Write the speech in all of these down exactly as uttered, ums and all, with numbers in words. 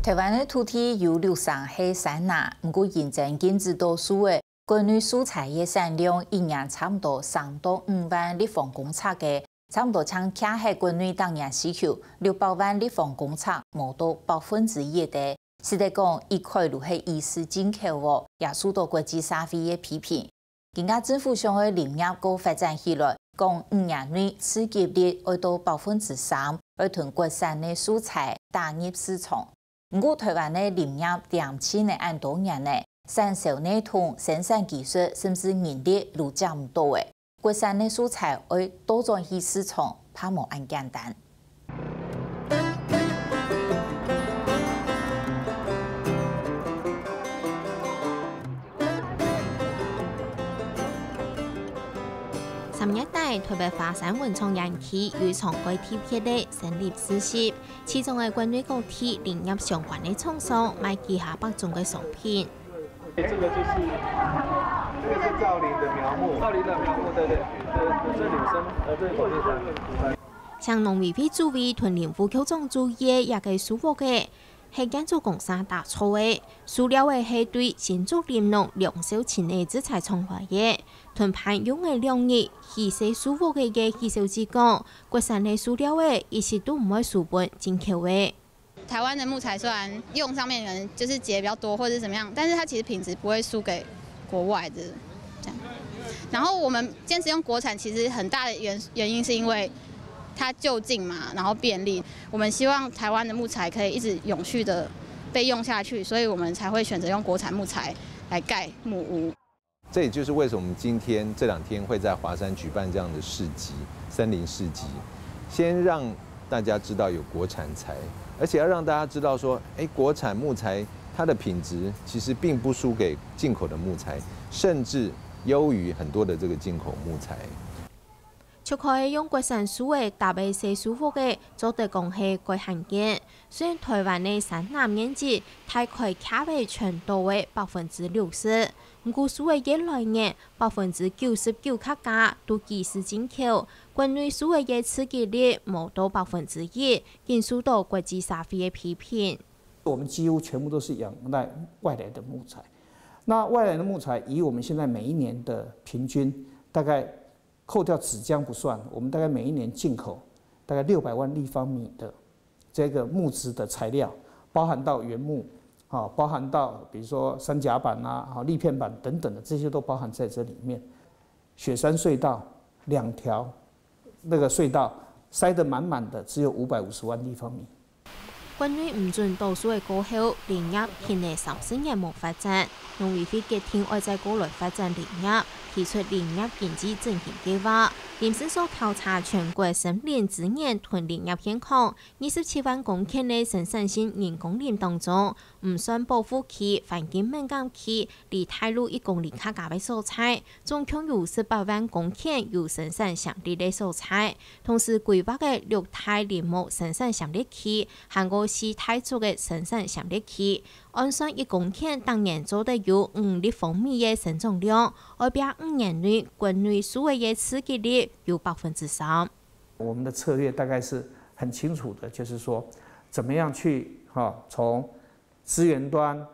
臺灣个土地有六成係山林，毋過因為禁止倒樹仔，國內樹材个產量一年差毋多三到五萬立方公尺个，差毋多淨徛在國內逐年需求六百萬立方公尺，無到百分之一个。實在講，一概就係以次進口哦，也受到國際社會个批評。 今下政府想愛林業過發展起來，講五年內市占率愛到百分之三，愛同國產个樹材打入市場。毋過臺灣个林業恬靜了恁多年了，產銷內容、生產技術甚至人力都接毋到了，國產个樹材愛倒轉去市場，怕無恁簡單。 三月底，臺北華山文創園區有一場蓋特別个成立儀式，其中个國內各地林業相關个廠商賣幾下百種个商品。這個就是，這個是造林的苗木。造林的苗木，對，對，這，這女生，呃，這是寶貝山。 請農委會主委同林副局長注意个這個樹屋仔，係建築公司打造个。樹料仔係對新竹林農梁少勤个製材廠來个。同伴用了兩日起勢樹屋仔个許小姐講，國產个樹料仔一息都毋會輸分進口个。 台灣的木材雖然用上面可能就是結比較多或者是怎麼樣，但是它其實品質不會輸給國外的這樣。然後我們堅持用國產，其實很大的原，原因是因為它就近嘛，然後便利。我們希望台灣的木材可以一直永續的被用下去，所以我們才會選擇用國產木材來蓋木屋。 這也就是為什麼我們今天這兩天會在華山舉辦這樣的市集，森林市集，先讓大家知道有國產材，而且要讓大家知道說，誒，國產木材它的品質其實並不輸給進口的木材，甚至優於很多的這個進口木材。 就可以用國產樹仔搭个細樹屋仔，做得講係蓋罕見。雖然臺灣个山林面積大概徛在全島个百分之六十，毋過樹仔越來越，百分之九十九較加都幾時進口，國內樹仔个市占率無到百分之一，經受到國際社會个批評。我們幾乎全部都是仰賴外來的木材。那外來的木材，以我們現在每一年的平均，大概扣掉紙漿不算，我們大概每一年進口大概六百萬立方米的這個木質的材料，包含到原木，啊，包含到比如說三甲板啊，啊，立片板等等的，這些都包含在這裡面。雪山隧道兩條那個隧道塞得滿滿的，只有五百五十萬立方米。 國內毋准倒樹仔過後，林業停了三十年無發展，農委會決定愛再過來發展林業，提出林業經濟振興計畫。林試所調查全國森林資源同林業現況，二十七萬公頃个生產性人工林當中，毋算保護區、環境敏感區，離大路一公里較加个所在， 總共有十八萬公頃有生產潛力个所在，同時規劃个六大林木生產潛力區，還過四大竹个生產潛力區，按算一公頃逐年做得有五立方米个生長量，愛拚五年內國內樹仔个市占率有百分之三。我們的策略大概是很清楚的，就是說，怎麼樣去，哈，從資源端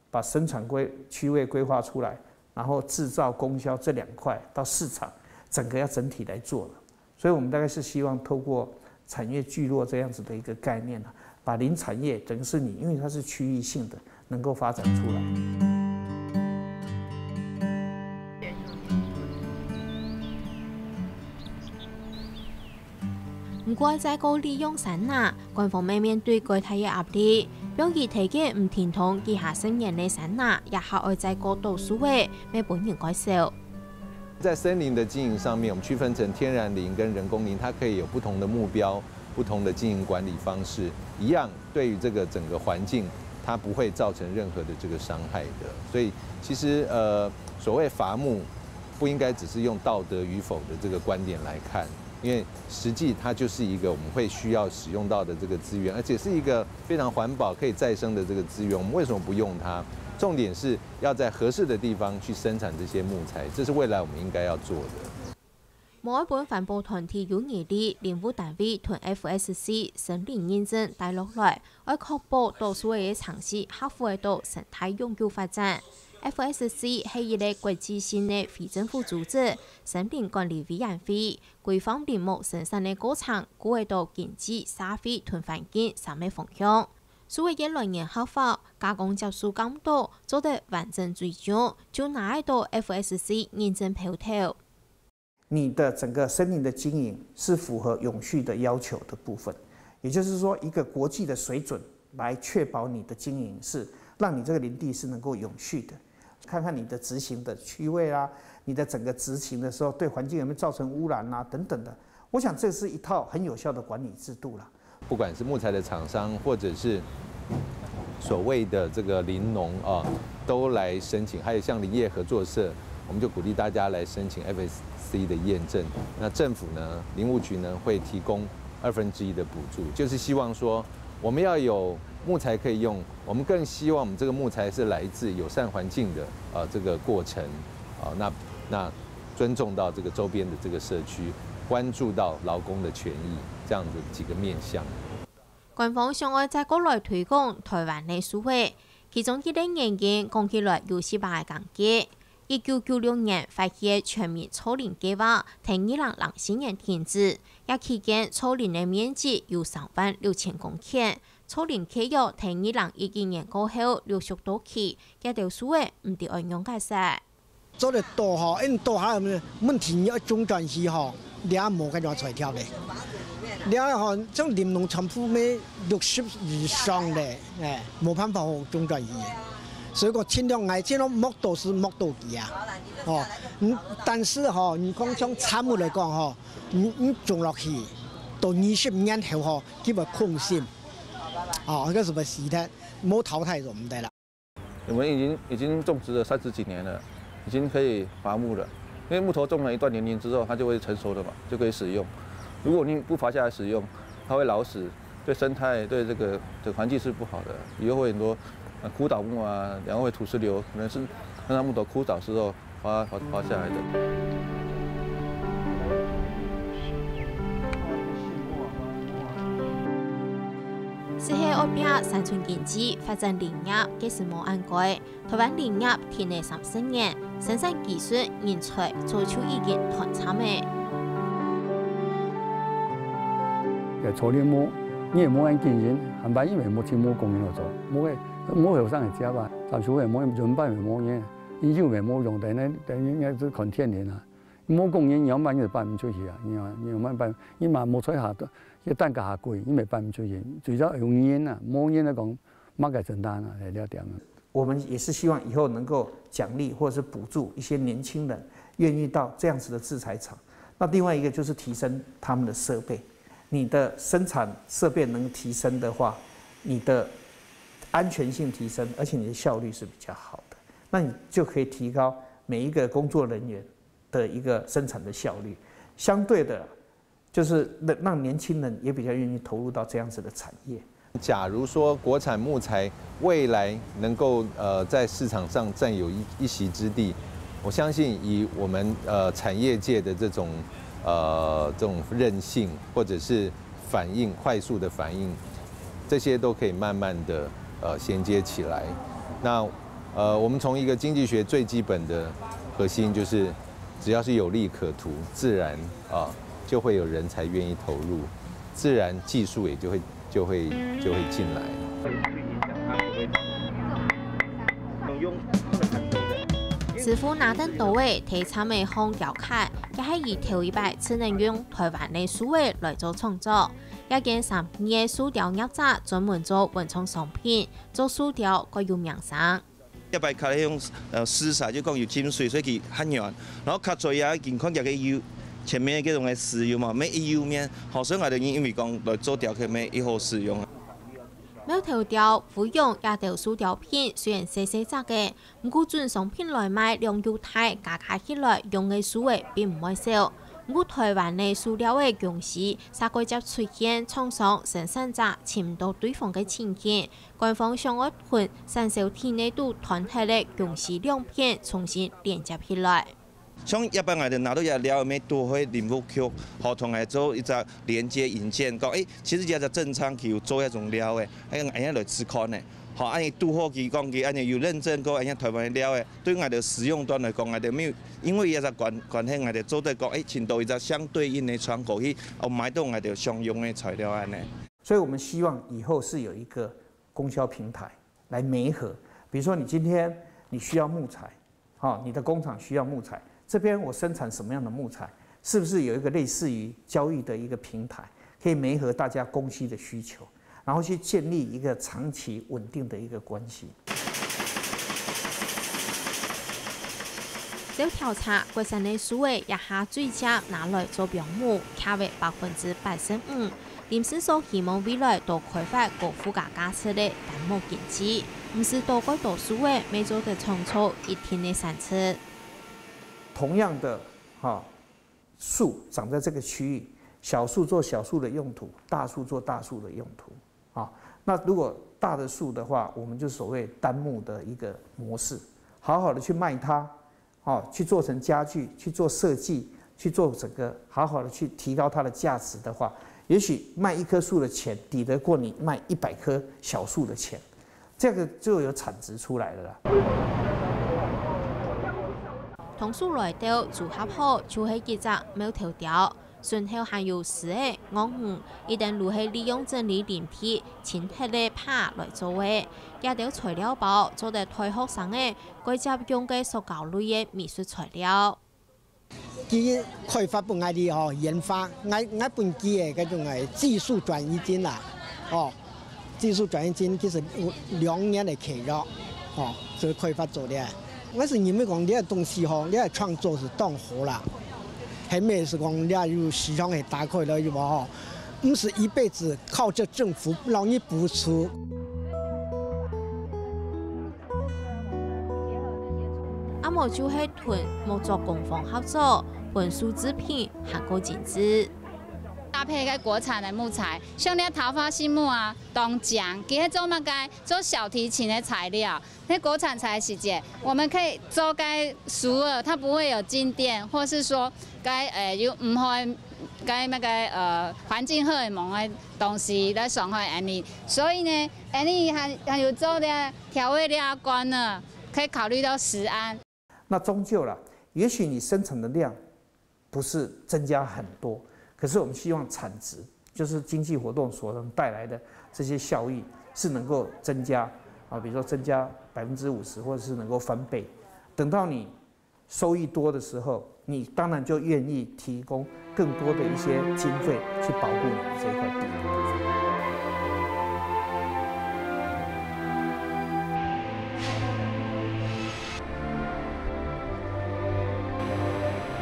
把生產規，區位規劃出來，然後製造、供銷這兩塊到市場，整個要整體來做的。所以我們大概是希望透過產業聚落這樣子的一個概念啊，把林產業，等於是你，因為它是區域性的，能夠發展出來。 毋過再過利用山林，官方乜面對蓋大个壓力，比如提个毋停動幾下十年个山林，這下愛再過倒樹仔，乜分人蓋愁。在森林的經營上面，我們區分成天然林跟人工林，它可以有不同的目標、不同的經營管理方式，一樣對於這個整個環境，它不會造成任何的這個傷害的。所以其實，呃，所謂伐木，不應該只是用道德與否的這個觀點來看， 因為實際它就是一個我們會需要使用到的這個資源，而且是一個非常環保、可以再生的這個資源。我們為什麼不用它？重點是要在合適的地方去生產這些木材，這是未來我們應該要做的。無愛分環保團體有疑慮，林務單位同FSC森林認證戴落來，愛確保倒樹仔个程序合乎到生態永久發展。FSC係一個國際性个非政府組織，森林管理委員會，規範林木生產个過程，顧到經濟、社會同環境三個方向。樹仔个來源合法，加工接受監督，做得完整追蹤，就拿得到FSC認證標頭。 你的整个森林的经营是符合永续的要求的部分，也就是说，一个国际的水准来确保你的经营是让你这个林地是能够永续的。看看你的执行的区位啊，你的整个执行的时候对环境有没有造成污染啊等等的，我想这是一套很有效的管理制度啦。不管是木材的厂商，或者是所谓的这个林农啊，都来申请，还有像林业合作社，我们就鼓励大家来申请FSC的验证。那政府呢，林务局呢会提供二分之一的补助，就是希望说我们要有木材可以用，我们更希望我们这个木材是来自友善环境的呃这个过程啊，那那尊重到这个周边的这个社区，关注到劳工的权益，这样子几个面向。 官方想愛再過來推廣台灣个樹仔，其中一個原因講起來有四百个工具。一九九六年發起个全民造林計畫，在二零零四年停止，這期間造林个面積有三萬六千公頃，造林契約在二零一一年過後陸續到期，這兜樹仔毋知愛仰結煞。 做得到吼，因為到下問題你愛中轉去吼，這無該種材料咧。這吼，像林農全部要六十以上咧，哎，無辦法好中轉去。所以講盡量愛盡量莫到時莫到期啊，哦，嗯，但是吼，你講像產物來講吼，你你種落去，到二十年後吼，基本空心，哦，該什麼時代，無淘汰就毋得啦。 我们已经已经种植了三十几年了，已经可以伐木了。因为木头种了一段年龄之后，它就会成熟了嘛，就可以使用。如果你不伐下来使用，它会老死，对生态、对这个这个环境是不好的。以后会很多呃枯倒木啊，然后会土石流，可能是让它木头枯倒之后， 伐伐伐下来的。係係愛拚生存經濟、發展林業，該係無恁該。台灣林業停了三十年，生產技術、人才早就已經斷層了。在草林木，你也無恁經營，還辦因為目前無工人好做，無个無後生个接啊，暫時也無人辦也無人。 你又無無用，等於等於應該係看天然啊。無工人仰般你就辦毋出去啊？你仰你仰般辦？你嘛無出下，這單價下貴，你也辦毋出去。主要用人啊，無人來講，麼个承擔啊，係這點啊。我们也是希望以后能够奖励或者是补助一些年轻人愿意到这样子的制材厂。那另外一个就是提升他们的设备，你的生产设备能提升的话，你的安全性提升，而且你的效率是比较好的，那你就可以提高每一个工作人员的一个生产的效率。相对的，就是让让年轻人也比较愿意投入到这样子的产业。假如说国产木材未来能够呃在市场上占有一一席之地，我相信以我们呃产业界的这种呃这种韧性，或者是反应快速的反应，这些都可以慢慢的呃衔接起来。那呃我们从一个经济学最基本的核心就是，只要是有利可图，自然啊、就会有人才愿意投入，自然技术也就会就会就会进来。師傅拿等刀仔，在杉仔項雕刻，也係佢頭一擺只能用台灣个樹仔來做創作。這間三義个樹雕業者專門做文創商品，做樹雕蓋有名聲。 一擺較用呃濕沙，就講有浸水，所以佢較軟。然後較在啊，你看佢个油，前面該種个石油嘛，乜一油面，好，所以𠊎等因為講來做雕刻，乜一好使用。貓頭雕、烏蛹這兜樹雕品雖然細細隻个，毋過準商品來賣量又大，加加起來用个樹仔並毋會少。毋過台灣个樹料个供需，煞過接出現廠商、生產者尋毋到對方个情形。 官方想愛同產銷體內肚斷忒个供需兩片重新連接起來。像一般𠊎兜拿到這料，乜都會林務局，吼，同𠊎做一隻連接引薦，講，誒，其實這隻鄭昌佢有做這種料誒，誒，恁樣來試看呢。吼，恁樣拄好佢講佢恁樣有認證過，恁樣台灣个料誒，對𠊎兜使用端來講，𠊎兜沒有，因為這隻關關係，𠊎兜做得講，誒，尋到一隻相對應个窗口去，哦，買到𠊎兜想用个材料恁樣。所以我們希望以後是有一個供銷平台來媒合，比如說你今天你需要木材，哈，你的工廠需要木材，这边我生产什么样的木材，是不是有一个类似于交易的一个平台，可以媒合大家供需的需求，然后去建立一个长期稳定的一个关系。照調查，國產个樹仔這下最捷拿來做標木，徛為百分之八十五。林氏所希望未來多開發高附加價值个單木經濟，毋使多蓋多樹仔，乜做得創造一定个產值。同样的，哈，树长在这个区域，小树做小树的用途，大树做大树的用途。啊，那如果大的树的话，我们就所谓单木的一个模式，好好的去卖它，哦，去做成家具，去做设计，去做整个好好的去提高它的价值的话，也许卖一棵树的钱抵得过你卖一百棵小树的钱，这个就有产值出来了啦。同樹來到組合好就係一隻苗條條，順後還有樹仔、楪魚，一等都係利用整理林地清忒个耙來做个。這兜材料包做得代學生仔 該接用个塑膠類个美術材料。佢開發分𠊎兜吼研發，𠊎𠊎分佢个該種个技術轉移金啦，哦，技術轉移金其實有兩年个契約，哦，就開發做了。𠊎係認為講這个東西吼，這个創作係當好啦，係毋係講這有市場係打開了有無吼？毋係一輩子靠這政府讓你補助。 啊無就係同木作工坊合作，分樹製品還過精緻。搭配个國產个木材，像那桃花心木啊、冬江，佢係做麼个？做小提琴个材料。那國產材个時節，我們可以做个樹仔，它不會有靜電，或是說該呃有毋會該那個呃環境荷爾蒙个東西來傷害𠊎兜。所以呢，𠊎兜還還有做个調味料罐呢。 可以考慮到食安。那终究啦，也许你生产的量不是增加很多，可是我们希望产值，就是经济活动所能带来的这些效益是能够增加啊，比如说增加百分之五十，或者是能够翻倍。等到你收益多的时候，你当然就愿意提供更多的一些经费去保护你的这一块地。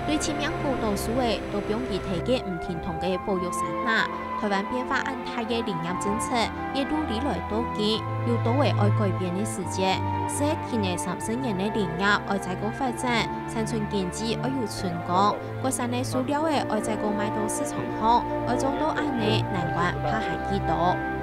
對盡命高度樹仔，到放佢忒个毋停動个保育山林，台灣變化恁大个林業政策，一路以來到今，有多位愛改變个時節。四十年、三十年个林業愛再過發展，產出經濟愛有成功，國產个樹料仔愛再過賣到市場項，愛做到恁呢，難關怕還幾多。